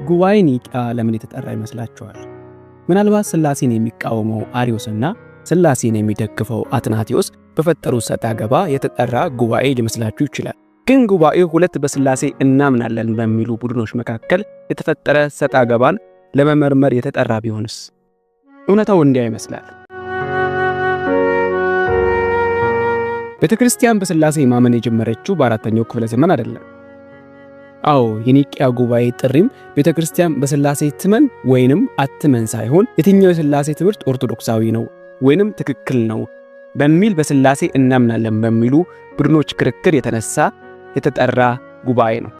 ጉባኤ ኒቂያ ለምን የተጠራ ይመስላችኋል? ምናልባት ሥላሴን የሚቃወመው አርዮስና ሥላሴን የሚደግፈው አትናቴዎስ በፈጠሩት ሰጣ ገባ የተጠራ ጉባኤ ሊመስላችሁ ይችላል። ግን ጉባኤው ሁለት በሥላሴ እናምናለን በሚሉ ቡድኖች መካከል የተፈጠረ ሰጣ ገባን ለመመርመር የተጠራ ቢሆንስ? እውነታው እንዲያ ይመስላል። ቤተክርስቲያን በሥላሴ ማመን የጀመረችው በአራተኛው ክፍለ ዘመን አይደለም። አዎ፣ የኒቂያ ጉባኤ ጥሪም ቤተክርስቲያን በሥላሴ ትመን ወይንም አትመን ሳይሆን የትኛው የሥላሴ ትምህርት ኦርቶዶክሳዊ ነው ወይንም ትክክል ነው በሚል በሥላሴ እናምናለን በሚሉ ቡድኖች ክርክር የተነሳ የተጠራ ጉባኤ ነው።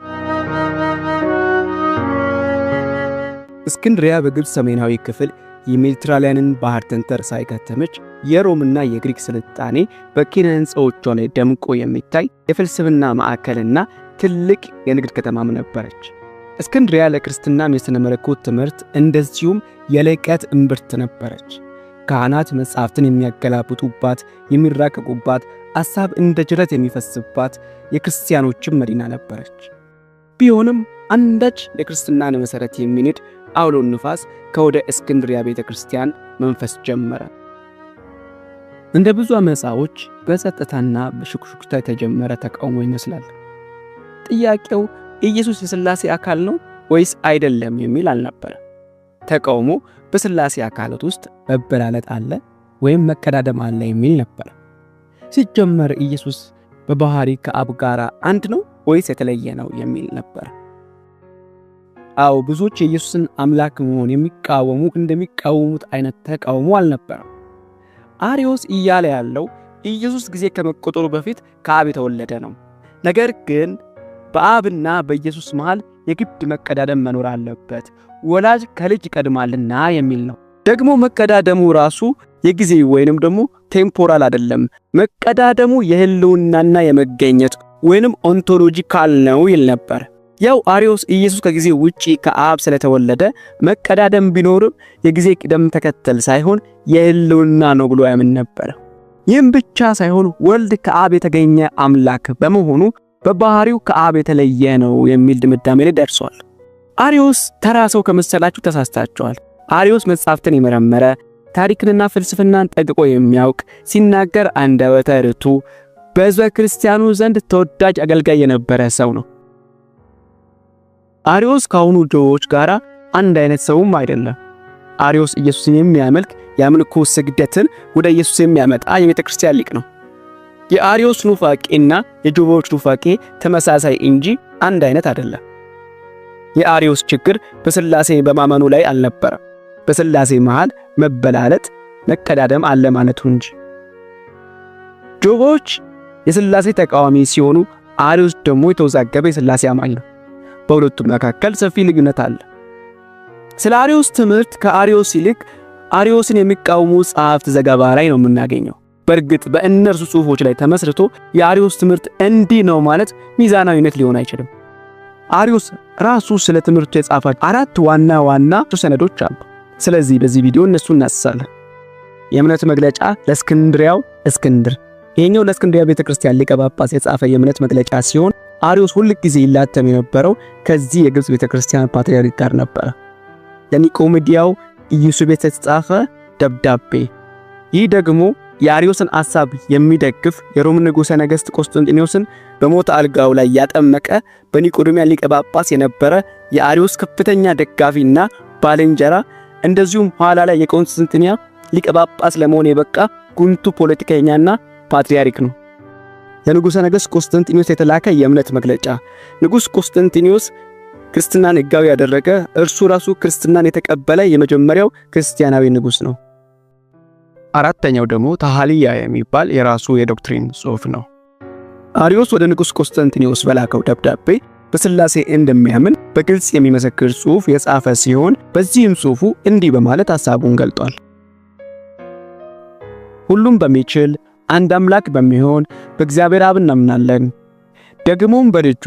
እስክንድሪያ በግብፅ ሰሜናዊ ክፍል የሜዲትራኒያንን ባህር ተንተርሳ የከተመች የሮምና የግሪክ ስልጣኔ በኪነ ሕንፃዎቿ ላይ ደምቆ የሚታይ የፍልስፍና ማዕከልና ትልቅ የንግድ ከተማም ነበረች። እስክንድሪያ ለክርስትናም የሥነ መለኮት ትምህርት እንደዚሁም የልቀት እምብርት ነበረች። ካህናት መጻሕፍትን የሚያገላብጡባት፣ የሚራቀቁባት፣ ሐሳብ እንደ ጅረት የሚፈስባት የክርስቲያኖችም መዲና ነበረች። ቢሆንም አንዳች የክርስትናን መሠረት የሚንድ አውሎ ንፋስ ከወደ እስክንድሪያ ቤተክርስቲያን መንፈስ ጀመረ። እንደ ብዙ አመፃዎች በጸጥታና በሹክሹክታ የተጀመረ ተቃውሞ ይመስላል። ጥያቄው ኢየሱስ የሥላሴ አካል ነው ወይስ አይደለም የሚል አልነበረ። ተቃውሞ በሥላሴ አካላት ውስጥ መበላለጥ አለ ወይም መቀዳደም አለ የሚል ነበር። ሲጀመር ኢየሱስ በባህሪ ከአብ ጋር አንድ ነው ወይስ የተለየ ነው የሚል ነበር። አዎ፣ ብዙዎች የኢየሱስን አምላክ መሆን የሚቃወሙ እንደሚቃወሙት አይነት ተቃውሞ አልነበረም። አርዮስ እያለ ያለው ኢየሱስ ጊዜ ከመቆጠሩ በፊት ከአብ የተወለደ ነው። ነገር ግን በአብና በኢየሱስ መሃል የግድ መቀዳደም መኖር አለበት፣ ወላጅ ከልጅ ይቀድማልና የሚል ነው። ደግሞ መቀዳደሙ ራሱ የጊዜ ወይንም ደግሞ temporal አይደለም። መቀዳደሙ የህልውናና የመገኘት ወይንም ontological ነው ይል ነበር። ያው አርዮስ ኢየሱስ ከጊዜ ውጪ ከአብ ስለተወለደ መቀዳደም ቢኖርም የጊዜ ቅደም ተከተል ሳይሆን የህልውና ነው ብሎ ያምን ነበር። ይህም ብቻ ሳይሆን ወልድ ከአብ የተገኘ አምላክ በመሆኑ በባህሪው ከአብ የተለየ ነው የሚል ድምዳሜ ላይ ደርሷል። አርዮስ ተራ ሰው ከመሰላችሁ ተሳስታችኋል። አርዮስ መጻሕፍትን የመረመረ፣ ታሪክንና ፍልስፍናን ጠንቅቆ የሚያውቅ፣ ሲናገር አንደበተ ርቱዕ፣ በሕዝበ ክርስቲያኑ ዘንድ ተወዳጅ አገልጋይ የነበረ ሰው ነው። አርዮስ ከአሁኑ ጆዎች ጋር አንድ አይነት ሰውም አይደለም። አርዮስ ኢየሱስን የሚያመልክ፣ የአምልኮ ስግደትን ወደ ኢየሱስ የሚያመጣ የቤተ ክርስቲያን ሊቅ ነው። የአርዮስ ኑፋቄና የጆዎች ኑፋቄ ተመሳሳይ እንጂ አንድ አይነት አይደለም። የአርዮስ ችግር በሥላሴ በማመኑ ላይ አልነበረም፣ በሥላሴ መሃል መበላለጥ፣ መቀዳደም አለ ማለቱ እንጂ። ጆዎች የሥላሴ ተቃዋሚ ሲሆኑ፣ አርዮስ ደግሞ የተወዛገበ የሥላሴ አማኝ ነው። በሁለቱም መካከል ሰፊ ልዩነት አለ። ስለ አርዮስ ትምህርት ከአርዮስ ይልቅ አርዮስን የሚቃወሙ ጸሐፍት ዘገባ ላይ ነው የምናገኘው። በእርግጥ በእነርሱ ጽሑፎች ላይ ተመስርቶ የአርዮስ ትምህርት እንዲህ ነው ማለት ሚዛናዊነት ሊሆን አይችልም። አርዮስ ራሱ ስለ ትምህርቱ የጻፋቸው አራት ዋና ዋና ሰነዶች አሉ። ስለዚህ በዚህ ቪዲዮ እነሱን እናስሳለን። የእምነት መግለጫ ለእስክንድሪያው እስክንድር። ይሄኛው ለእስክንድሪያ ቤተክርስቲያን ሊቀ ጳጳስ የጻፈ የእምነት መግለጫ ሲሆን አርዮስ ሁል ጊዜ ይላተም የነበረው ከዚህ የግብጽ ቤተክርስቲያን ፓትርያርክ ጋር ነበር። ለኒቆሜዲያው ኢየሱቤት የተጻፈ ደብዳቤ። ይህ ደግሞ የአርዮስን ሐሳብ የሚደግፍ፣ የሮም ንጉሠ ነገሥት ቆስጠንጢኖስን በሞት አልጋው ላይ ያጠመቀ፣ በኒቆዲሚያ ሊቀ ጳጳስ የነበረ፣ የአርዮስ ከፍተኛ ደጋፊና ባልንጀራ፣ እንደዚሁም ኋላ ላይ የቆስጠንጢንያ ሊቀ ጳጳስ ለመሆን የበቃ ጉምቱ ፖለቲከኛና ፓትርያርክ ነው። ለንጉሠ ነገሥት ቆስጠንጢኖስ የተላከ የእምነት መግለጫ። ንጉሥ ቆስጠንጢኖስ ክርስትናን ሕጋዊ ያደረገ፣ እርሱ ራሱ ክርስትናን የተቀበለ የመጀመሪያው ክርስቲያናዊ ንጉሥ ነው። አራተኛው ደግሞ ታሃሊያ የሚባል የራሱ የ doctrine ጽሑፍ ነው። አርዮስ ወደ ንጉሥ ቆስጠንጢኖስ በላከው ደብዳቤ በሥላሴ እንደሚያምን በግልጽ የሚመሰክር ጽሑፍ የጻፈ ሲሆን በዚህም ጽሑፉ እንዲህ በማለት ሐሳቡን ገልጧል። ሁሉም በሚችል አንድ አምላክ በሚሆን በእግዚአብሔር አብ እናምናለን። ደግሞም በልጁ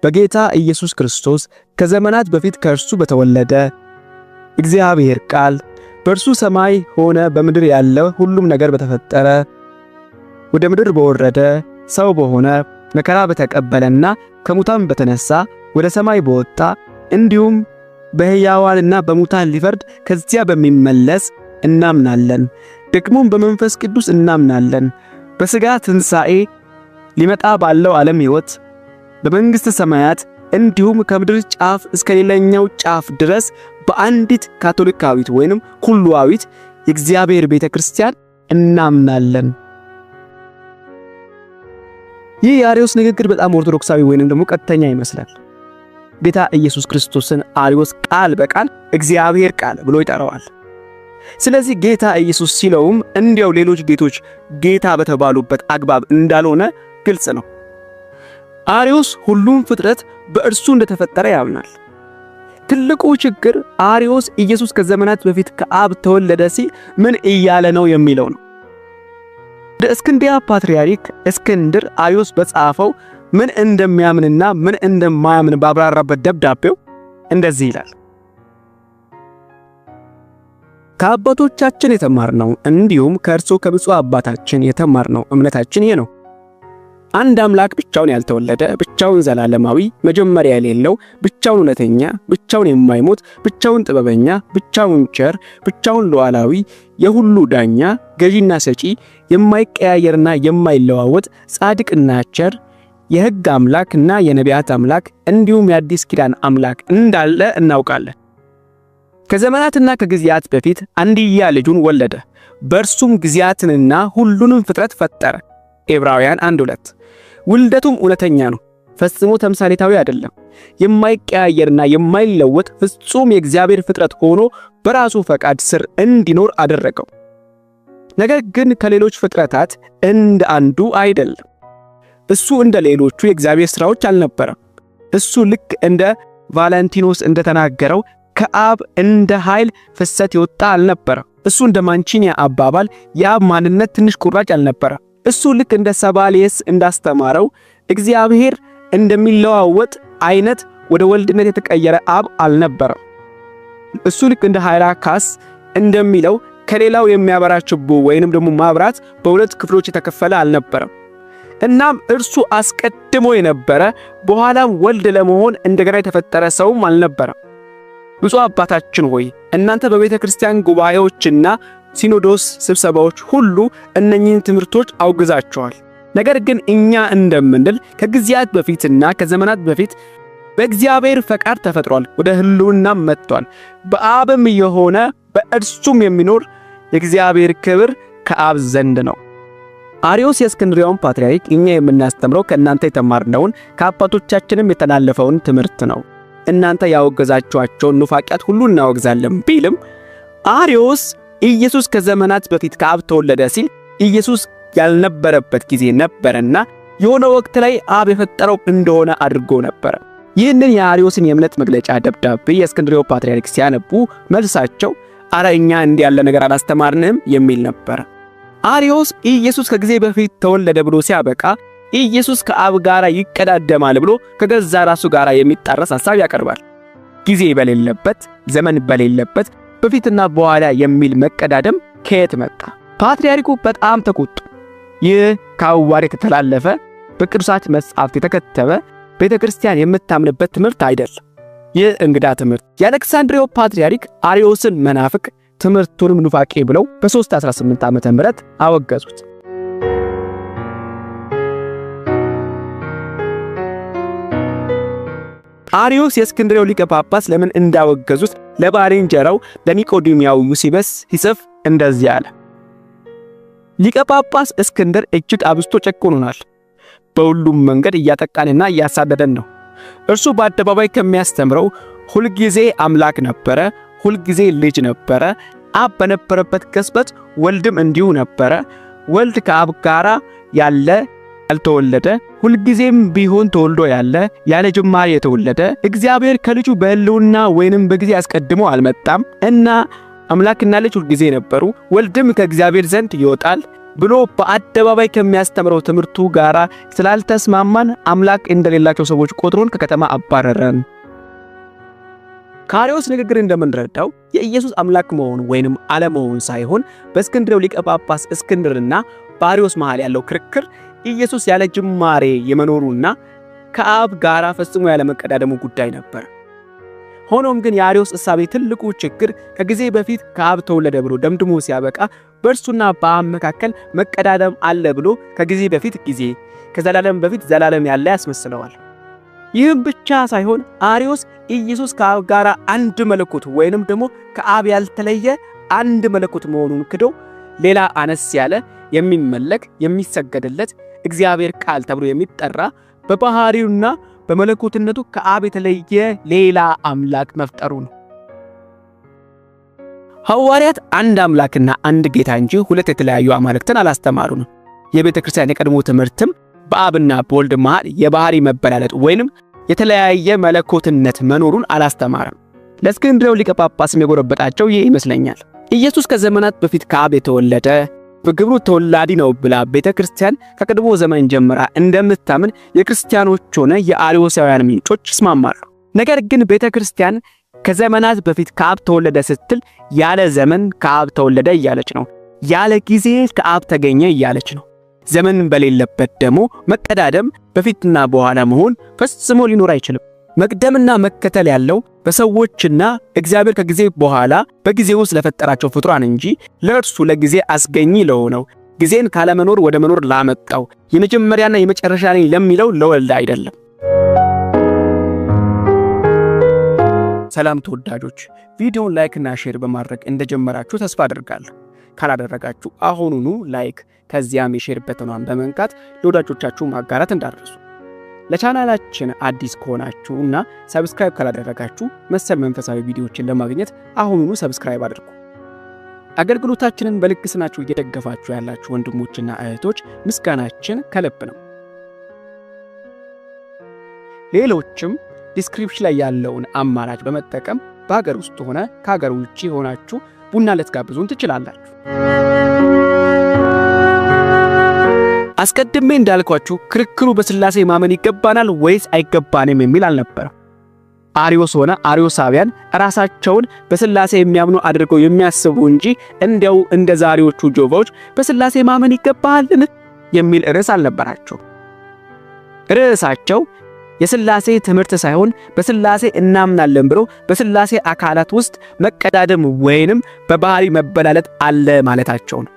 በጌታ ኢየሱስ ክርስቶስ ከዘመናት በፊት ከእርሱ በተወለደ እግዚአብሔር ቃል፣ በእርሱ ሰማይ ሆነ በምድር ያለ ሁሉም ነገር በተፈጠረ፣ ወደ ምድር በወረደ፣ ሰው በሆነ፣ መከራ በተቀበለና ከሙታን በተነሳ፣ ወደ ሰማይ በወጣ፣ እንዲሁም በሕያዋንና በሙታን ሊፈርድ ከዚያ በሚመለስ እናምናለን። ደግሞም በመንፈስ ቅዱስ እናምናለን፣ በሥጋ ትንሣኤ፣ ሊመጣ ባለው ዓለም ሕይወት፣ በመንግሥተ ሰማያት፣ እንዲሁም ከምድር ጫፍ እስከ ሌላኛው ጫፍ ድረስ በአንዲት ካቶሊካዊት ወይንም ኩሉዋዊት የእግዚአብሔር ቤተ ክርስቲያን እናምናለን። ይህ የአርዮስ ንግግር በጣም ኦርቶዶክሳዊ ወይንም ደግሞ ቀጥተኛ ይመስላል። ጌታ ኢየሱስ ክርስቶስን አርዮስ ቃል በቃል እግዚአብሔር ቃል ብሎ ይጠራዋል። ስለዚህ ጌታ ኢየሱስ ሲለውም እንዲያው ሌሎች ጌቶች ጌታ በተባሉበት አግባብ እንዳልሆነ ግልጽ ነው። አርዮስ ሁሉም ፍጥረት በእርሱ እንደተፈጠረ ያምናል። ትልቁ ችግር አርዮስ ኢየሱስ ከዘመናት በፊት ከአብ ተወለደ ሲል ምን እያለ ነው የሚለው ነው። ወደ እስክንድርያ ፓትርያርክ እስክንድር አርዮስ በጻፈው ምን እንደሚያምንና ምን እንደማያምን ባብራራበት ደብዳቤው እንደዚህ ይላል። ከአባቶቻችን የተማርነው እንዲሁም ከእርሱ ከብፁዕ አባታችን የተማርነው እምነታችን ይህ ነው። አንድ አምላክ ብቻውን ያልተወለደ፣ ብቻውን ዘላለማዊ፣ መጀመሪያ የሌለው፣ ብቻውን እውነተኛ፣ ብቻውን የማይሞት፣ ብቻውን ጥበበኛ፣ ብቻውን ቸር፣ ብቻውን ሉዓላዊ፣ የሁሉ ዳኛ፣ ገዢና ሰጪ፣ የማይቀያየርና የማይለዋወጥ፣ ጻድቅና ቸር፣ የሕግ አምላክና የነቢያት አምላክ እንዲሁም የአዲስ ኪዳን አምላክ እንዳለ እናውቃለን። ከዘመናትና ከጊዜያት በፊት አንድያ ልጁን ወለደ፣ በእርሱም ጊዜያትንና ሁሉንም ፍጥረት ፈጠረ። ዕብራውያን 1:2። ውልደቱም እውነተኛ ነው፣ ፈጽሞ ተምሳሌታዊ አይደለም። የማይቀያየርና የማይለወጥ ፍጹም የእግዚአብሔር ፍጥረት ሆኖ በራሱ ፈቃድ ስር እንዲኖር አደረገው። ነገር ግን ከሌሎች ፍጥረታት እንደ አንዱ አይደለም። እሱ እንደ ሌሎቹ የእግዚአብሔር ሥራዎች አልነበረም። እሱ ልክ እንደ ቫለንቲኖስ እንደተናገረው ከአብ እንደ ኃይል ፍሰት የወጣ አልነበረም። እሱ እንደ ማንቺኒያ አባባል የአብ ማንነት ትንሽ ቁራጭ አልነበረም። እሱ ልክ እንደ ሰባሊየስ እንዳስተማረው እግዚአብሔር እንደሚለዋወጥ አይነት ወደ ወልድነት የተቀየረ አብ አልነበረም። እሱ ልክ እንደ ሃይራካስ እንደሚለው ከሌላው የሚያበራ ችቦ ወይንም ደግሞ ማብራት በሁለት ክፍሎች የተከፈለ አልነበረም። እናም እርሱ አስቀድሞ የነበረ በኋላም ወልድ ለመሆን እንደገና የተፈጠረ ሰውም አልነበረም። ብፁዕ አባታችን ሆይ፣ እናንተ በቤተ ክርስቲያን ጉባኤዎችና ሲኖዶስ ስብሰባዎች ሁሉ እነኚህን ትምህርቶች አውግዛቸዋል። ነገር ግን እኛ እንደምንል ከጊዜያት በፊትና ከዘመናት በፊት በእግዚአብሔር ፈቃድ ተፈጥሯል፣ ወደ ሕልውናም መጥቷል። በአብም የሆነ በእርሱም የሚኖር የእግዚአብሔር ክብር ከአብ ዘንድ ነው። አርዮስ የእስክንድርያውን ፓትርያርክ እኛ የምናስተምረው ከእናንተ የተማርነውን ከአባቶቻችንም የተላለፈውን ትምህርት ነው፣ እናንተ ያወገዛችኋቸውን ኑፋቂያት ሁሉ እናወግዛለን ቢልም፣ አርዮስ ኢየሱስ ከዘመናት በፊት ከአብ ተወለደ ሲል ኢየሱስ ያልነበረበት ጊዜ ነበረና የሆነ ወቅት ላይ አብ የፈጠረው እንደሆነ አድርጎ ነበረ። ይህንን የአርዮስን የእምነት መግለጫ ደብዳቤ የእስክንድርያው ፓትርያርክ ሲያነቡ መልሳቸው አረ እኛ እንዲህ ያለ ነገር አላስተማርንም የሚል ነበር። አርዮስ ኢየሱስ ከጊዜ በፊት ተወለደ ብሎ ሲያበቃ ኢየሱስ ከአብ ጋር ይቀዳደማል ብሎ ከገዛ ራሱ ጋር የሚጣረስ ሐሳብ ያቀርባል። ጊዜ በሌለበት፣ ዘመን በሌለበት፣ በፊትና በኋላ የሚል መቀዳደም ከየት መጣ? ፓትርያርኩ በጣም ተቆጡ። ይህ ከሐዋርያት የተላለፈ፣ በቅዱሳት መጻሕፍት የተከተበ፣ ቤተ ክርስቲያን የምታምንበት ትምህርት አይደለም። ይህ እንግዳ ትምህርት። የአሌክሳንድሪያው ፓትርያርክ አርዮስን መናፍቅ፣ ትምህርቱንም ኑፋቄ ብለው በ318 ዓመተ ምህረት አወገዙት። አርዮስ የእስክንድርያው ሊቀ ጳጳስ ለምን እንዳወገዙት ለባልንጀራው ለኒቆዲሚያው ዩሲበስ ሲጽፍ እንደዚህ አለ። ሊቀ ጳጳስ እስክንድር እጅግ አብዝቶ ጨቁኖናል። በሁሉም መንገድ እያጠቃንና እያሳደደን ነው። እርሱ በአደባባይ ከሚያስተምረው ሁልጊዜ አምላክ ነበረ፣ ሁልጊዜ ልጅ ነበረ፣ አብ በነበረበት ቅጽበት ወልድም እንዲሁ ነበረ፣ ወልድ ከአብ ጋር ያለ ያልተወለደ፣ ሁልጊዜም ቢሆን ተወልዶ ያለ፣ ያለ ጅማሬ የተወለደ፣ እግዚአብሔር ከልጁ በሕልውና ወይንም በጊዜ አስቀድሞ አልመጣም እና አምላክና ልጅ ሁልጊዜ ነበሩ፣ ወልድም ከእግዚአብሔር ዘንድ ይወጣል ብሎ በአደባባይ ከሚያስተምረው ትምህርቱ ጋር ስላልተስማማን አምላክ እንደሌላቸው ሰዎች ቆጥሮን ከከተማ አባረረን። ከአርዮስ ንግግር እንደምንረዳው የኢየሱስ አምላክ መሆኑ ወይንም አለመሆኑ ሳይሆን በእስክንድርያው ሊቀ ጳጳስ እስክንድርና በአርዮስ መሃል ያለው ክርክር ኢየሱስ ያለ ጅማሬ የመኖሩና ከአብ ጋር ፈጽሞ ያለ መቀዳደሙ ጉዳይ ነበር። ሆኖም ግን የአርዮስ እሳቤ ትልቁ ችግር ከጊዜ በፊት ከአብ ተወለደ ብሎ ደምድሞ ሲያበቃ በእርሱና በአብ መካከል መቀዳደም አለ ብሎ ከጊዜ በፊት ጊዜ፣ ከዘላለም በፊት ዘላለም ያለ ያስመስለዋል። ይህም ብቻ ሳይሆን አርዮስ ኢየሱስ ከአብ ጋር አንድ መለኮት ወይንም ደግሞ ከአብ ያልተለየ አንድ መለኮት መሆኑን ክዶ ሌላ አነስ ያለ የሚመለክ የሚሰገድለት እግዚአብሔር ቃል ተብሎ የሚጠራ በባህሪውና በመለኮትነቱ ከአብ የተለየ ሌላ አምላክ መፍጠሩ ነው። ሐዋርያት አንድ አምላክና አንድ ጌታ እንጂ ሁለት የተለያዩ አማልክትን አላስተማሩንም። የቤተ ክርስቲያን የቀድሞ ትምህርትም በአብና በወልድ መሃል የባህሪ መበላለጥ ወይንም የተለያየ መለኮትነት መኖሩን አላስተማረም። ለእስክንድርያው ሊቀ ጳጳስም የጎረበጣቸው ይህ ይመስለኛል። ኢየሱስ ከዘመናት በፊት ከአብ የተወለደ በግብሩ ተወላዲ ነው ብላ ቤተ ክርስቲያን ከቀድሞ ዘመን ጀምራ እንደምታምን የክርስቲያኖች ሆነ የአርዮሳውያን ምንጮች ይስማማሉ። ነገር ግን ቤተ ክርስቲያን ከዘመናት በፊት ከአብ ተወለደ ስትል ያለ ዘመን ከአብ ተወለደ እያለች ነው። ያለ ጊዜ ከአብ ተገኘ እያለች ነው። ዘመን በሌለበት ደግሞ መቀዳደም በፊትና በኋላ መሆን ፈጽሞ ሊኖር አይችልም። መቅደምና መከተል ያለው በሰዎችና እግዚአብሔር ከጊዜ በኋላ በጊዜ ውስጥ ለፈጠራቸው ፍጡራን እንጂ ለእርሱ ለጊዜ አስገኚ ለሆነው ጊዜን ካለመኖር ወደ መኖር ላመጣው የመጀመሪያና የመጨረሻ ነኝ ለሚለው ለወልድ አይደለም። ሰላም ተወዳጆች፣ ቪዲዮውን like እና share በማድረግ እንደጀመራችሁ ተስፋ አድርጋለሁ። ካላደረጋችሁ አሁኑኑ like ከዚያም የ share button ኗን በመንካት ለወዳጆቻችሁ ማጋራት እንዳትረሱ። ለቻናላችን አዲስ ከሆናችሁ እና subscribe ካላደረጋችሁ መሰል መንፈሳዊ ቪዲዮዎችን ለማግኘት አሁኑኑ subscribe አድርጉ። አገልግሎታችንን በልግስናችሁ እየደገፋችሁ ያላችሁ ወንድሞችና እህቶች ምስጋናችን ከልብ ነው። ሌሎችም description ላይ ያለውን አማራጭ በመጠቀም በሀገር ውስጥ ሆነ ከሀገር ውጭ ሆናችሁ ቡና ልትጋብዙን ትችላላችሁ። አስቀድሜ እንዳልኳችሁ ክርክሩ በስላሴ ማመን ይገባናል ወይስ አይገባንም የሚል አልነበረም። አርዮስ ሆነ አርዮሳውያን ራሳቸውን በስላሴ የሚያምኑ አድርገው የሚያስቡ እንጂ እንዲያው እንደ ዛሬዎቹ ጆቫዎች በስላሴ ማመን ይገባልን የሚል ርዕስ አልነበራቸው። ርዕሳቸው የስላሴ ትምህርት ሳይሆን በስላሴ እናምናለን ብሎ በስላሴ አካላት ውስጥ መቀዳደም ወይንም በባህሪ መበላለጥ አለ ማለታቸው ነው።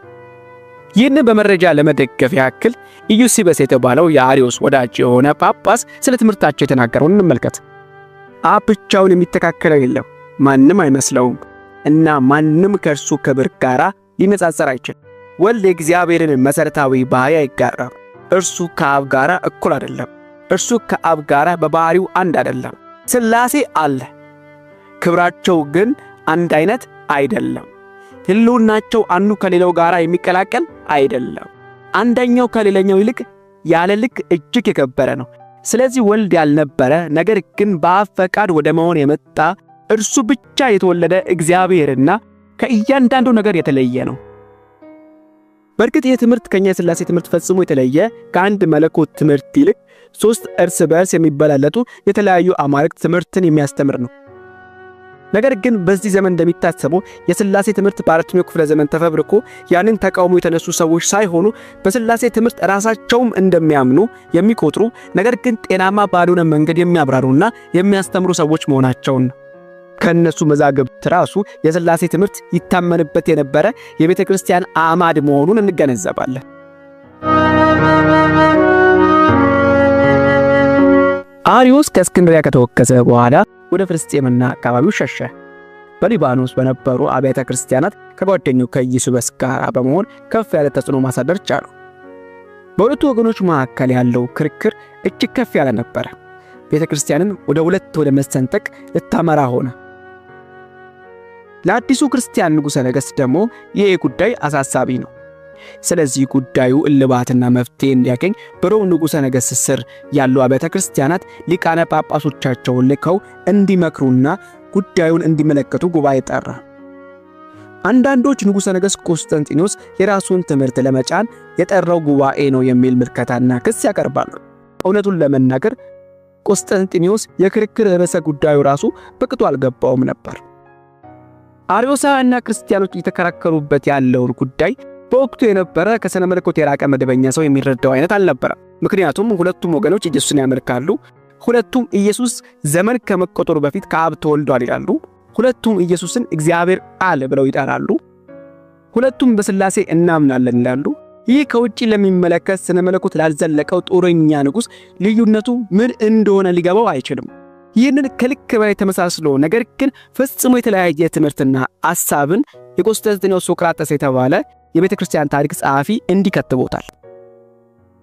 ይህንን በመረጃ ለመደገፍ ያክል ኢዩሲበስ የተባለው የአርዮስ ወዳጅ የሆነ ጳጳስ ስለ ትምህርታቸው የተናገረውን እንመልከት። አብ ብቻውን የሚተካከለው የለም፣ ማንም አይመስለውም እና ማንም ከእርሱ ክብር ጋር ሊነጻጸር አይችልም። ወልድ የእግዚአብሔርን መሠረታዊ ባህሪ አይጋራም። እርሱ ከአብ ጋር እኩል አይደለም። እርሱ ከአብ ጋር በባህሪው አንድ አይደለም። ስላሴ አለ፣ ክብራቸው ግን አንድ አይነት አይደለም። ህልውናቸው አንዱ ከሌላው ጋር የሚቀላቀል አይደለም። አንደኛው ከሌላኛው ይልቅ ያለ ልክ እጅግ የከበረ ነው። ስለዚህ ወልድ ያልነበረ ነገር ግን በአብ ፈቃድ ወደ መሆን የመጣ እርሱ ብቻ የተወለደ እግዚአብሔርና ከእያንዳንዱ ነገር የተለየ ነው። በእርግጥ ይህ ትምህርት ከኛ የስላሴ ትምህርት ፈጽሞ የተለየ ከአንድ መለኮት ትምህርት ይልቅ ሶስት እርስ በርስ የሚበላለጡ የተለያዩ አማልክት ትምህርትን የሚያስተምር ነው። ነገር ግን በዚህ ዘመን እንደሚታሰበው የስላሴ ትምህርት በአራተኛው ክፍለ ዘመን ተፈብርኮ ያንን ተቃውሞ የተነሱ ሰዎች ሳይሆኑ በስላሴ ትምህርት ራሳቸውም እንደሚያምኑ የሚቆጥሩ ነገር ግን ጤናማ ባልሆነ መንገድ የሚያብራሩና የሚያስተምሩ ሰዎች መሆናቸውን ከነሱ መዛግብት ራሱ የስላሴ ትምህርት ይታመንበት የነበረ የቤተ ክርስቲያን አዕማድ መሆኑን እንገነዘባለን። አርዮስ ከእስክንድርያ ከተወገዘ በኋላ ወደ ፍልስጤምና አካባቢው ሸሸ። በሊባኖስ በነበሩ አብያተ ክርስቲያናት ከጓደኛው ከኢየሱስ ጋር በመሆን ከፍ ያለ ተጽዕኖ ማሳደር ቻሉ። በሁለቱ ወገኖች መካከል ያለው ክርክር እጅግ ከፍ ያለ ነበረ። ቤተ ክርስቲያንን ወደ ሁለት ወደ መሰንጠቅ ልታመራ ሆነ። ለአዲሱ ክርስቲያን ንጉሠ ነገሥት ደግሞ ይህ ጉዳይ አሳሳቢ ነው። ስለዚህ ጉዳዩ እልባትና መፍትሄ እንዲያገኝ በሮም ንጉሠ ነገሥት ስር ያሉ አብያተ ክርስቲያናት ሊቃነ ጳጳሶቻቸውን ልከው እንዲመክሩና ጉዳዩን እንዲመለከቱ ጉባኤ ጠራ። አንዳንዶች ንጉሠ ነገሥት ቆስጠንጢኖስ የራሱን ትምህርት ለመጫን የጠራው ጉባኤ ነው የሚል ምልከታና ክስ ያቀርባሉ። እውነቱን ለመናገር ቆስጠንጢኖስ የክርክር ርዕሰ ጉዳዩ ራሱ በቅጡ አልገባውም ነበር። አርዮሳውያንና ክርስቲያኖች እየተከራከሩበት ያለውን ጉዳይ በወቅቱ የነበረ ከሥነ መለኮት የራቀ መደበኛ ሰው የሚረዳው አይነት አልነበረም። ምክንያቱም ሁለቱም ወገኖች ኢየሱስን ያመልካሉ፣ ሁለቱም ኢየሱስ ዘመን ከመቆጠሩ በፊት ከአብ ተወልዷል ይላሉ። ሁለቱም ኢየሱስን እግዚአብሔር ቃል ብለው ይጠራሉ። ሁለቱም በሥላሴ እናምናለን ይላሉ። ይህ ከውጪ ለሚመለከት ስነ መለኮት ላልዘለቀው ጦረኛ ንጉሥ ልዩነቱ ምን እንደሆነ ሊገባው አይችልም። ይህንን ከልክ በላይ ተመሳስሎ ነገር ግን ፈጽሞ የተለያየ ትምህርትና ሐሳብን የቆስጠንጢኖስ ሶቅራጥስ የተባለ የቤተ ክርስቲያን ታሪክ ጸሐፊ እንዲህ ከትቦታል።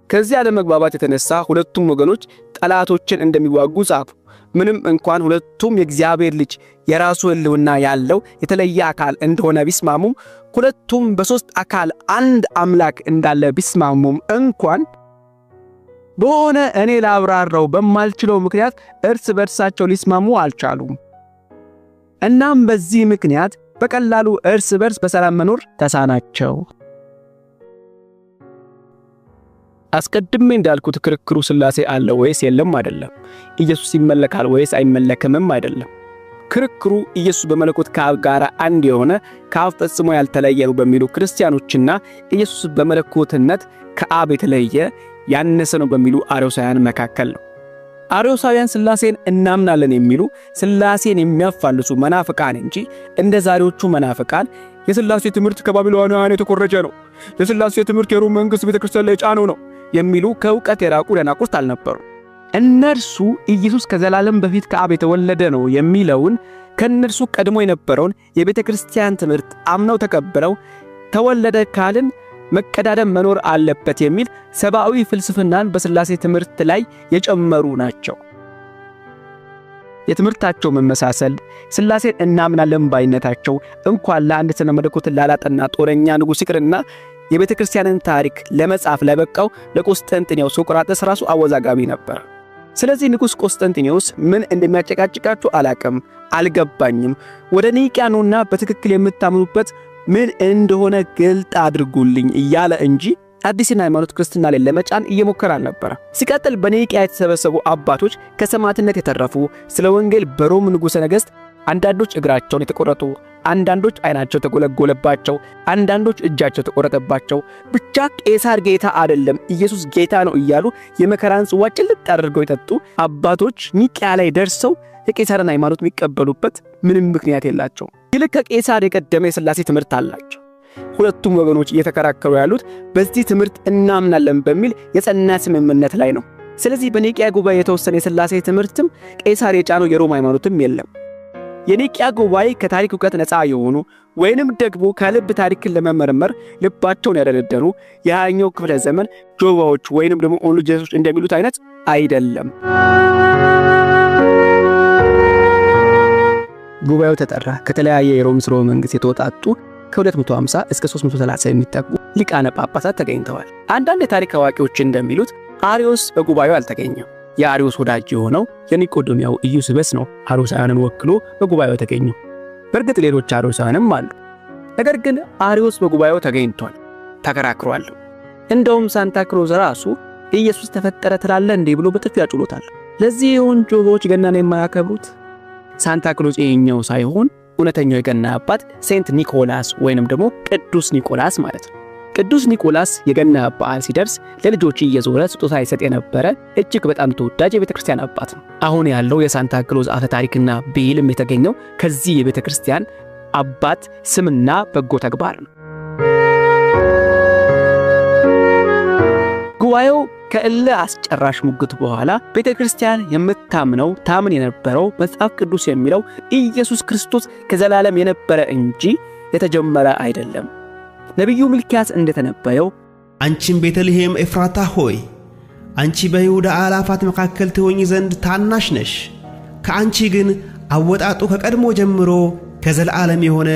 ከዚህ አለመግባባት የተነሳ ሁለቱም ወገኖች ጠላቶችን እንደሚዋጉ ጻፉ። ምንም እንኳን ሁለቱም የእግዚአብሔር ልጅ የራሱ ሕልውና ያለው የተለየ አካል እንደሆነ ቢስማሙም፣ ሁለቱም በሦስት አካል አንድ አምላክ እንዳለ ቢስማሙም እንኳን በሆነ እኔ ላብራራው በማልችለው ምክንያት እርስ በርሳቸው ሊስማሙ አልቻሉም። እናም በዚህ ምክንያት በቀላሉ እርስ በርስ በሰላም መኖር ተሳናቸው። አስቀድሜ እንዳልኩት ክርክሩ ሥላሴ አለ ወይስ የለም አይደለም። ኢየሱስ ይመለካል ወይስ አይመለክምም አይደለም። ክርክሩ ኢየሱስ በመለኮት ከአብ ጋር አንድ የሆነ፣ ከአብ ፈጽሞ ያልተለየ ነው በሚሉ ክርስቲያኖችና ኢየሱስ በመለኮትነት ከአብ የተለየ ያነሰ ነው በሚሉ አርዮሳውያን መካከል ነው። አርዮሳውያን ሥላሴን እናምናለን የሚሉ ሥላሴን የሚያፋልሱ መናፍቃን እንጂ እንደ ዛሬዎቹ መናፍቃን የሥላሴ ትምህርት ከባቢሎናውያን የተኮረጀ ነው፣ የሥላሴ ትምህርት የሮም መንግሥት ቤተክርስቲያን ላይ ጫነው ነው የሚሉ ከእውቀት የራቁ ደናቁርት አልነበሩ። እነርሱ ኢየሱስ ከዘላለም በፊት ከአብ የተወለደ ነው የሚለውን ከእነርሱ ቀድሞ የነበረውን የቤተ ክርስቲያን ትምህርት አምነው ተቀብለው ተወለደ ካልን መቀዳደም መኖር አለበት የሚል ሰብአዊ ፍልስፍናን በሥላሴ ትምህርት ላይ የጨመሩ ናቸው። የትምህርታቸው መመሳሰል፣ ሥላሴን እናምናለን ባይነታቸው እንኳን ለአንድ ስነ መለኮት ላላጠና ጦረኛ ንጉሥ ይቅርና የቤተ ክርስቲያንን ታሪክ ለመጻፍ ለበቃው ለቆስጠንጢኔዎስ ሶቅራጥስ ራሱ አወዛጋቢ ነበር። ስለዚህ ንጉሥ ቆስጠንጢኔዎስ ምን እንደሚያጨቃጭቃችሁ አላቅም፣ አልገባኝም። ወደ ኒቅያ ኑና በትክክል የምታምኑበት ምን እንደሆነ ግልጥ አድርጉልኝ እያለ እንጂ አዲስን ሃይማኖት ክርስትና ላይ ለመጫን እየሞከረ አልነበረ። ሲቀጥል በኒቅያ የተሰበሰቡ አባቶች ከሰማዕትነት የተረፉ፣ ስለ ወንጌል በሮም ንጉሠ ነገሥት አንዳንዶች እግራቸውን የተቆረጡ፣ አንዳንዶች አይናቸው ተጎለጎለባቸው፣ አንዳንዶች እጃቸው ተቆረጠባቸው፣ ብቻ ቄሳር ጌታ አይደለም ኢየሱስ ጌታ ነው እያሉ የመከራን ጽዋ ጭልጥ አድርገው የጠጡ አባቶች ኒቅያ ላይ ደርሰው የቄሳርን ሃይማኖት የሚቀበሉበት ምንም ምክንያት የላቸው። ይልቅ ከቄሳር የቀደመ የሥላሴ ትምህርት አላቸው። ሁለቱም ወገኖች እየተከራከሩ ያሉት በዚህ ትምህርት እናምናለን በሚል የጸና ስምምነት ላይ ነው። ስለዚህ በኒቅያ ጉባኤ የተወሰነ የሥላሴ ትምህርትም ቄሳር የጫነው የሮም ሃይማኖትም የለም። የኒቅያ ጉባኤ ከታሪክ እውቀት ነፃ የሆኑ ወይንም ደግሞ ከልብ ታሪክን ለመመርመር ልባቸውን ያደነደኑ የሃያኛው ክፍለ ዘመን ጆባዎች ወይንም ደግሞ Only Jesus ኦች እንደሚሉት አይነት አይደለም። ጉባኤው ተጠራ። ከተለያየ የሮም ስርወ መንግሥት የተወጣጡ ከ250 እስከ 330 የሚጠጉ ሊቃነ ጳጳሳት ተገኝተዋል። አንዳንድ የታሪክ አዋቂዎች እንደሚሉት አርዮስ በጉባኤው አልተገኘም። የአርዮስ ወዳጅ የሆነው የኒቆዶሚያው ኢዩስበስ ነው አርዮሳውያንን ወክሎ በጉባኤው ተገኘው። በእርግጥ ሌሎች አርዮሳውያንም አሉ። ነገር ግን አርዮስ በጉባኤው ተገኝቷል፣ ተከራክሯል። እንደውም ሳንታ ክሎዝ ራሱ ኢየሱስ ተፈጠረ ትላለህ እንዴ ብሎ በጥፊ ያጩሎታል። ለዚህ ይሁን ጆሆች ገናን የማያከብሩት? ሳንታ ክሎዝ ይሄኛው ሳይሆን እውነተኛው የገና አባት Saint ኒኮላስ ወይንም ደግሞ ቅዱስ ኒኮላስ ማለት ነው። ቅዱስ ኒኮላስ የገና በዓል ሲደርስ ለልጆች እየዞረ ስጦታ ይሰጥ የነበረ እጅግ በጣም ተወዳጅ የቤተ ክርስቲያን አባት ነው። አሁን ያለው የሳንታ ክሎዝ አፈ ታሪክና ብሂልም የተገኘው ከዚህ የቤተ ክርስቲያን አባት ስምና በጎ ተግባር ነው። ጉባኤው ከእልህ አስጨራሽ ሙግት በኋላ ቤተ ክርስቲያን የምታምነው ታምን የነበረው መጽሐፍ ቅዱስ የሚለው ኢየሱስ ክርስቶስ ከዘላለም የነበረ እንጂ የተጀመረ አይደለም። ነቢዩ ሚልክያስ እንደተነበየው አንቺም ቤተልሔም ኤፍራታ ሆይ፣ አንቺ በይሁዳ አላፋት መካከል ትሆኚ ዘንድ ታናሽ ነሽ፣ ከአንቺ ግን አወጣጡ ከቀድሞ ጀምሮ ከዘላለም የሆነ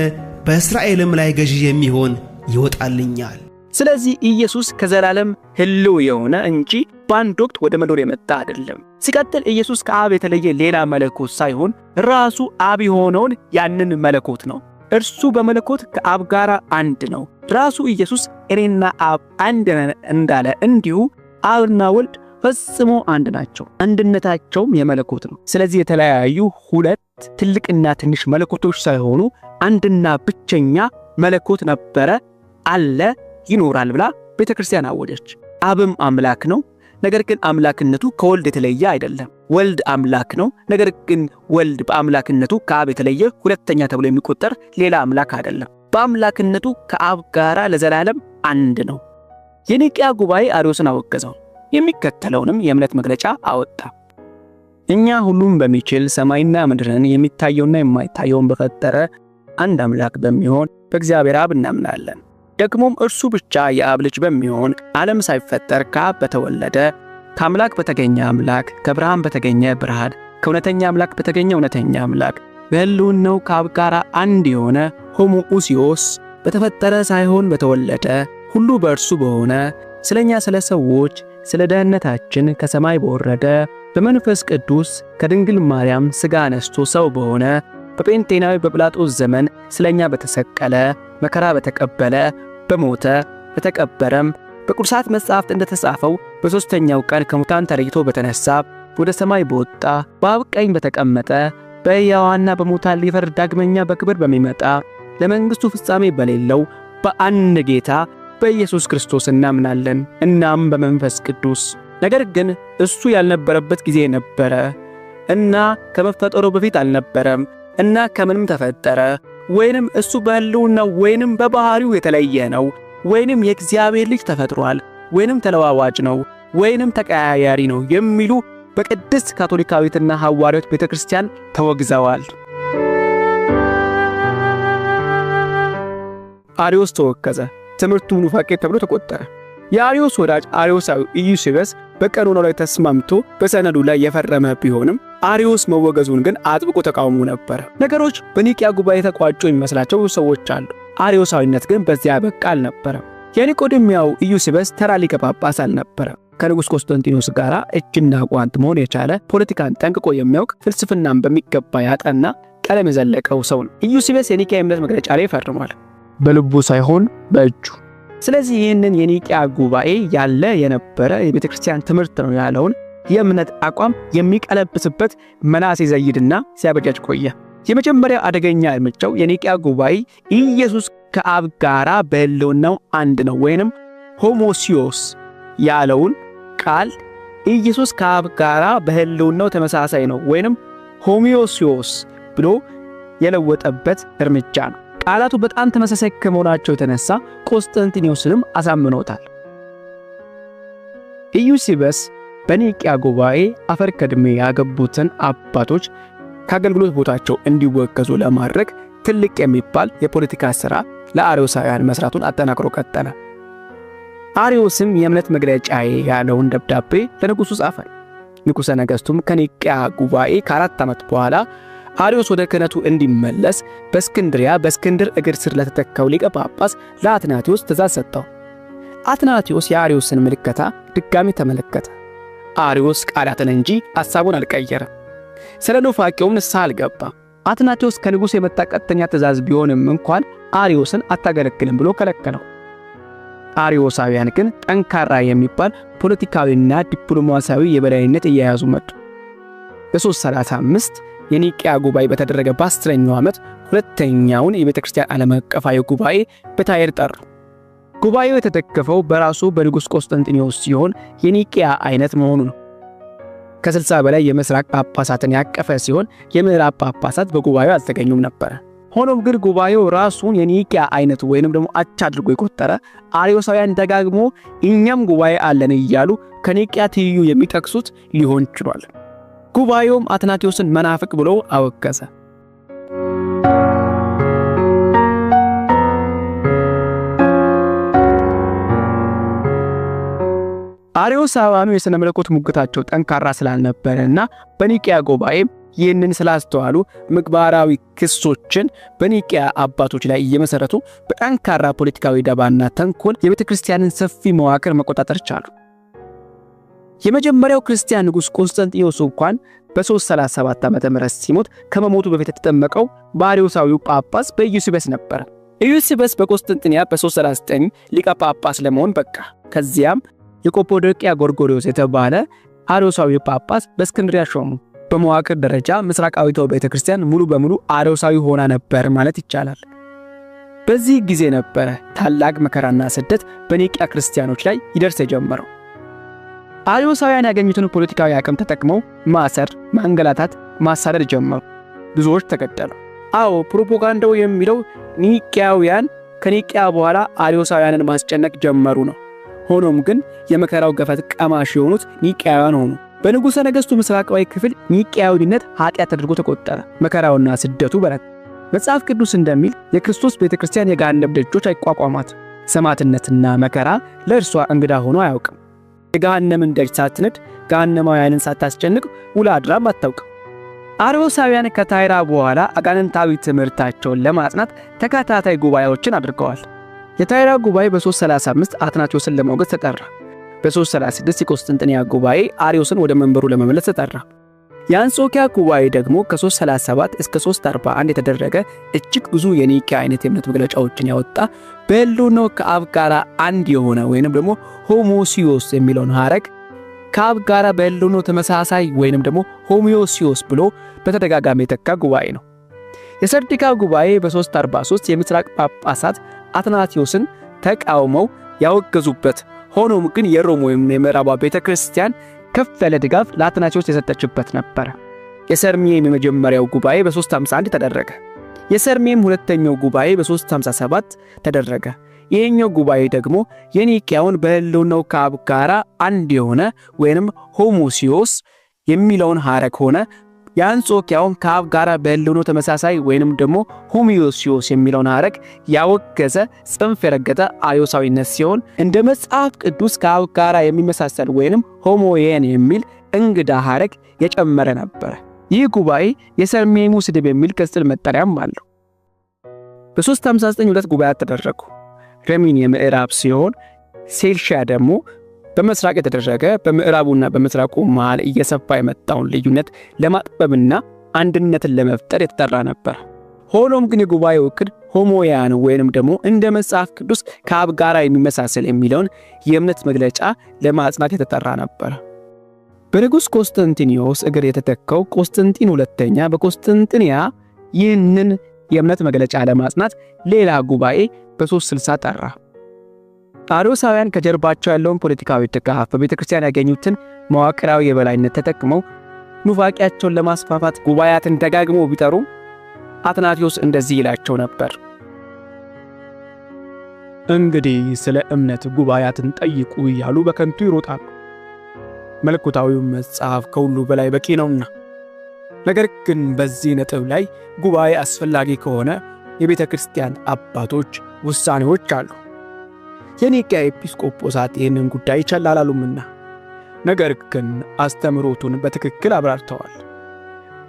በእስራኤልም ላይ ገዢ የሚሆን ይወጣልኛል። ስለዚህ ኢየሱስ ከዘላለም ሕልው የሆነ እንጂ በአንድ ወቅት ወደ መኖር የመጣ አይደለም። ሲቀጥል ኢየሱስ ከአብ የተለየ ሌላ መለኮት ሳይሆን ራሱ አብ የሆነውን ያንን መለኮት ነው። እርሱ በመለኮት ከአብ ጋር አንድ ነው። ራሱ ኢየሱስ እኔና አብ አንድ ነን እንዳለ እንዲሁ አብና ወልድ ፈጽሞ አንድ ናቸው። አንድነታቸውም የመለኮት ነው። ስለዚህ የተለያዩ ሁለት ትልቅና ትንሽ መለኮቶች ሳይሆኑ አንድና ብቸኛ መለኮት ነበረ፣ አለ፣ ይኖራል ብላ ቤተክርስቲያን አወጀች። አብም አምላክ ነው፣ ነገር ግን አምላክነቱ ከወልድ የተለየ አይደለም። ወልድ አምላክ ነው፣ ነገር ግን ወልድ በአምላክነቱ ከአብ የተለየ ሁለተኛ ተብሎ የሚቆጠር ሌላ አምላክ አይደለም። በአምላክነቱ ከአብ ጋራ ለዘላለም አንድ ነው። የኒቅያ ጉባኤ አርዮስን አወገዘው። የሚከተለውንም የእምነት መግለጫ አወጣ። እኛ ሁሉም በሚችል ሰማይና ምድርን የሚታየውና የማይታየውን በፈጠረ አንድ አምላክ በሚሆን በእግዚአብሔር አብ እናምናለን። ደግሞም እርሱ ብቻ የአብ ልጅ በሚሆን ዓለም ሳይፈጠር ከአብ በተወለደ ከአምላክ በተገኘ አምላክ ከብርሃን በተገኘ ብርሃን ከእውነተኛ አምላክ በተገኘ እውነተኛ አምላክ በሕልውናው ከአብ ጋር አንድ የሆነ ሆሞኡሲዮስ በተፈጠረ ሳይሆን በተወለደ ሁሉ በእርሱ በሆነ ስለኛ ስለ ሰዎች ስለ ደህንነታችን ከሰማይ በወረደ በመንፈስ ቅዱስ ከድንግል ማርያም ሥጋ ነስቶ ሰው በሆነ በጴንጤናዊ በጲላጦስ ዘመን ስለኛ በተሰቀለ መከራ በተቀበለ በሞተ በተቀበረም በቅዱሳት መጻሕፍት እንደተጻፈው በሦስተኛው ቀን ከሙታን ተለይቶ በተነሳ ወደ ሰማይ በወጣ በአብ ቀኝ በተቀመጠ በሕያዋንና በሙታን ሊፈርድ ዳግመኛ በክብር በሚመጣ ለመንግሥቱ ፍጻሜ በሌለው በአንድ ጌታ በኢየሱስ ክርስቶስ እናምናለን፣ እናም በመንፈስ ቅዱስ። ነገር ግን እሱ ያልነበረበት ጊዜ ነበረ እና ከመፈጠሩ በፊት አልነበረም እና ከምንም ተፈጠረ፣ ወይንም እሱ በሕልውናው ወይንም በባህሪው የተለየ ነው፣ ወይንም የእግዚአብሔር ልጅ ተፈጥሯል፣ ወይንም ተለዋዋጭ ነው፣ ወይንም ተቀያያሪ ነው የሚሉ በቅድስት ካቶሊካዊትና ሐዋርያዊት ቤተክርስቲያን ተወግዘዋል። አርዮስ ተወገዘ። ትምህርቱ ኑፋቄ ተብሎ ተቆጠረ። የአርዮስ ወዳጅ አርዮሳዊ ኢዩሲበስ በቀኖናው ላይ ተስማምቶ በሰነዱ ላይ የፈረመ ቢሆንም አርዮስ መወገዙን ግን አጥብቆ ተቃውሞ ነበር። ነገሮች በኒቅያ ጉባኤ ተቋጩ የሚመስላቸው ብዙ ሰዎች አሉ። አርዮሳዊነት ግን በዚያ በቃ አልነበረም። የኒቆዲሚያው ኢዩሲበስ ተራ ሊቀ ጳጳስ አልነበረም። ከንጉሥ ቆስጠንጢኖስ ጋር እጅና ጓንት መሆን የቻለ ፖለቲካን ጠንቅቆ የሚያውቅ ፍልስፍናን በሚገባ ያጠና ቀለም የዘለቀው ሰው ነው። ኢዩሲበስ የኒቅያ የእምነት መግለጫ ላይ ፈርሟል፣ በልቡ ሳይሆን በእጁ። ስለዚህ ይህንን የኒቅያ ጉባኤ ያለ የነበረ የቤተ ክርስቲያን ትምህርት ነው ያለውን የእምነት አቋም የሚቀለብስበት መናሴ ዘይድና ሲያበጃጅ ቆየ። የመጀመሪያው አደገኛ እርምጃው የኒቅያ ጉባኤ ኢየሱስ ከአብ ጋራ በሕልውናው አንድ ነው ወይንም ሆሞሲዮስ ያለውን ቃል ኢየሱስ ከአብ ጋራ በሕልውናው ተመሳሳይ ነው ወይንም ሆሚዮሲዮስ ብሎ የለወጠበት እርምጃ ነው። ቃላቱ በጣም ተመሳሳይ ከመሆናቸው የተነሳ ቆስጠንጢኖስንም አሳምኖታል። ኢዩሲበስ በኒቅያ ጉባኤ አፈር ከድሜ ያገቡትን አባቶች ከአገልግሎት ቦታቸው እንዲወገዙ ለማድረግ ትልቅ የሚባል የፖለቲካ ሥራ ለአርዮሳውያን መስራቱን አጠናክሮ ቀጠለ። አርዮስም የእምነት መግለጫዬ ያለውን ደብዳቤ ለንጉሡ ጻፈ። ንጉሠ ነገሥቱም ከኒቅያ ጉባኤ ከ4 ዓመት በኋላ አርዮስ ወደ ክህነቱ እንዲመለስ በእስክንድሪያ በእስክንድር እግር ስር ለተተካው ሊቀ ጳጳስ ለአትናቴዎስ ትእዛዝ ሰጠው። አትናቴዎስ የአርዮስን ምልከታ ድጋሚ ተመለከተ። አርዮስ ቃላትን እንጂ ሐሳቡን አልቀየረም። ስለ ኑፋቄውም ንስሐ አልገባም። አትናቴዎስ ከንጉሥ የመጣ ቀጥተኛ ትእዛዝ ቢሆንም እንኳን አርዮስን አታገለግልም ብሎ ከለከለው። አርዮሳውያን ግን ጠንካራ የሚባል ፖለቲካዊና ዲፕሎማሲያዊ የበላይነት እየያዙ መጡ። በ335 የኒቅያ ጉባኤ በተደረገ በ10ኛው ዓመት ሁለተኛውን የቤተ ክርስቲያን ዓለም አቀፋዊ ጉባኤ በታይር ጠሩ። ጉባኤው የተደገፈው በራሱ በንጉሥ ቆስጠንጢኖስ ሲሆን የኒቅያ አይነት መሆኑ ነው። ከ60 በላይ የምስራቅ ጳጳሳትን ያቀፈ ሲሆን የምዕራብ ጳጳሳት በጉባኤው አልተገኙም ነበር። ሆኖም ግን ጉባኤው ራሱን የኒቅያ አይነት ወይንም ደግሞ አቻ አድርጎ የቆጠረ አርዮሳውያን ደጋግሞ እኛም ጉባኤ አለን እያሉ ከኒቅያ ትይዩ የሚጠቅሱት ሊሆን ችሏል። ጉባኤውም አትናቴዎስን መናፍቅ ብሎ አወገዘ። አርዮሳውያኑ የሥነ መለኮት ሙግታቸው ጠንካራ ስላልነበረና በኒቅያ ጉባኤ ይህንን ስላስተዋሉ ምግባራዊ ክሶችን በኒቅያ አባቶች ላይ እየመሰረቱ በጠንካራ ፖለቲካዊ ደባና ተንኮል የቤተ ክርስቲያንን ሰፊ መዋቅር መቆጣጠር ቻሉ። የመጀመሪያው ክርስቲያን ንጉሥ ቆስጠንጢኖስ እንኳን በ337 ዓመተ ምህረት ሲሞት ከመሞቱ በፊት የተጠመቀው በአርዮሳዊው ጳጳስ በኢዩሲበስ ነበር። ኢዩሲበስ በቆስጠንጢንያ በ339 ሊቀ ጳጳስ ለመሆን በቃ። ከዚያም የቆጶዶቅያ ጎርጎርዮስ የተባለ አርዮሳዊ ጳጳስ በእስክንድሪያ ሾሙ። በመዋቅር ደረጃ ምስራቃዊቷ ቤተክርስቲያን ሙሉ በሙሉ አርዮሳዊ ሆና ነበር ማለት ይቻላል። በዚህ ጊዜ ነበረ ታላቅ መከራና ስደት በኒቅያ ክርስቲያኖች ላይ ይደርስ የጀመረው። አርዮሳውያን ያገኙትን ፖለቲካዊ አቅም ተጠቅመው ማሰር፣ ማንገላታት፣ ማሳደድ ጀመሩ። ብዙዎች ተገደሉ። አዎ፣ ፕሮፓጋንዳው የሚለው ኒቂያውያን ከኒቂያ በኋላ አርዮሳውያንን ማስጨነቅ ጀመሩ ነው። ሆኖም ግን የመከራው ገፈት ቀማሽ የሆኑት ኒቂያውያን ሆኑ። በንጉሠ ነገሥቱ ምስራቃዊ ክፍል ኒቂያዊነት ኃጢአት ተደርጎ ተቆጠረ። መከራውና ስደቱ በረታ። መጽሐፍ ቅዱስ እንደሚል የክርስቶስ ቤተክርስቲያን የገሃነም ደጆች አይቋቋማት። ሰማዕትነትና መከራ ለእርሷ እንግዳ ሆኖ አያውቅም። የገሃነምን ደጅ ሳትንድ፣ ገሃነማውያንን ሳታስጨንቅ ውላ አድራም አታውቅም። አርዮሳውያን ከታይራ በኋላ አጋንንታዊ ትምህርታቸውን ለማጽናት ተከታታይ ጉባኤዎችን አድርገዋል። የታይራ ጉባኤ በ335 አትናቴዎስን ለማውገዝ ተጠራ። በ336 የቆስጥንጥንያ ጉባኤ አርዮስን ወደ መንበሩ ለመመለስ ተጠራ። የአንጾኪያ ጉባኤ ደግሞ ከ337 እስከ 341 የተደረገ እጅግ ብዙ የኒቂያ አይነት የእምነት መግለጫዎችን ያወጣ፣ በሕልውናው ከአብ ጋር አንድ የሆነ ወይንም ደግሞ ሆሞሲዮስ የሚለውን ሐረግ ከአብ ጋር በሕልውናው ተመሳሳይ ወይንም ደግሞ ሆሞሲዮስ ብሎ በተደጋጋሚ የተካ ጉባኤ ነው። የሰርዲካ ጉባኤ በ343 የምስራቅ ጳጳሳት አትናቴዎስን ተቃውመው ያወገዙበት፣ ሆኖም ግን የሮም ወይም የምዕራቧ ቤተክርስቲያን ከፍ ያለ ድጋፍ ለአትናቴዎስ የሰጠችበት ነበር። የሰርሚየም የመጀመሪያው ጉባኤ በ351 ተደረገ። የሰርሚየም ሁለተኛው ጉባኤ በ357 ተደረገ። ይሄኛው ጉባኤ ደግሞ የኒቂያውን በሕልውናው ከአብ ጋር አንድ የሆነ ወይንም ሆሞሲዮስ የሚለውን ሐረግ ሆነ የአንጾኪያውን ከአብ ጋር በሕልውናው ተመሳሳይ ወይንም ደግሞ ሆሞሲዮስ የሚለውን ሐረግ ያወገዘ ጽንፍ የረገጠ አርዮሳዊነት ሲሆን፣ እንደ መጽሐፍ ቅዱስ ከአብ ጋር የሚመሳሰል ወይንም ሆሞየን የሚል እንግዳ ሐረግ የጨመረ ነበር። ይህ ጉባኤ የሰርሜሙ ስድብ የሚል ቅጽል መጠሪያም አለው። በ359 ሁለት ጉባኤያት ተደረጉ። ረሚን የምዕራብ ሲሆን ሴልሺያ ደግሞ በምስራቅ የተደረገ፣ በምዕራቡና በምስራቁ መሃል እየሰፋ የመጣውን ልዩነት ለማጥበብና አንድነትን ለመፍጠር የተጠራ ነበር። ሆኖም ግን የጉባኤው እቅድ ሆሞያን ወይንም ደግሞ እንደ መጽሐፍ ቅዱስ ከአብ ጋር የሚመሳሰል የሚለውን የእምነት መግለጫ ለማጽናት የተጠራ ነበር። በንጉሥ ቆስጠንጢኖስ እግር የተተካው ቆስጠንጢን ሁለተኛ በቆስጠንጢንያ ይህንን የእምነት መግለጫ ለማጽናት ሌላ ጉባኤ በ360 ጠራ። አርዮሳውያን ከጀርባቸው ያለውን ፖለቲካዊ ድጋፍ፣ በቤተ ክርስቲያን ያገኙትን መዋቅራዊ የበላይነት ተጠቅመው ኑፋቂያቸውን ለማስፋፋት ጉባኤያትን ደጋግመው ቢጠሩ አትናቴዎስ እንደዚህ ይላቸው ነበር። እንግዲህ ስለ እምነት ጉባኤያትን ጠይቁ እያሉ በከንቱ ይሮጣሉ። መለኮታዊው መጽሐፍ ከሁሉ በላይ በቂ ነውና። ነገር ግን በዚህ ነጥብ ላይ ጉባኤ አስፈላጊ ከሆነ የቤተ ክርስቲያን አባቶች ውሳኔዎች አሉ። የኒቂያ ኤጲስቆጶሳት ይህንን ጉዳይ ቸል አላሉምና፣ ነገር ግን አስተምህሮቱን በትክክል አብራርተዋል።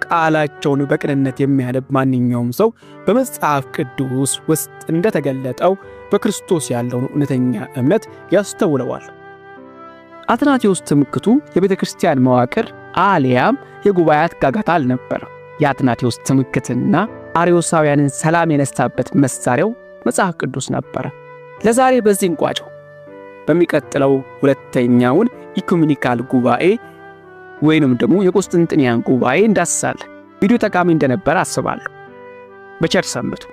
ቃላቸውን በቅንነት የሚያነብ ማንኛውም ሰው በመጽሐፍ ቅዱስ ውስጥ እንደተገለጠው በክርስቶስ ያለውን እውነተኛ እምነት ያስተውለዋል። አትናቴዎስ ትምክቱ የቤተ ክርስቲያን መዋቅር አሊያም የጉባኤያት ጋጋታ አልነበረም። የአትናቴዎስ ትምክትና አርዮሳውያንን ሰላም የነሳበት መሳሪያው መጽሐፍ ቅዱስ ነበረ። ለዛሬ በዚህ እንቋጨው። በሚቀጥለው ሁለተኛውን ecumenical ጉባኤ ወይንም ደግሞ የቆስጥንጥንያን ጉባኤ እንዳስሳለን። ቪዲዮ ጠቃሚ እንደነበረ አስባለሁ። በቸር ሰንብቱ።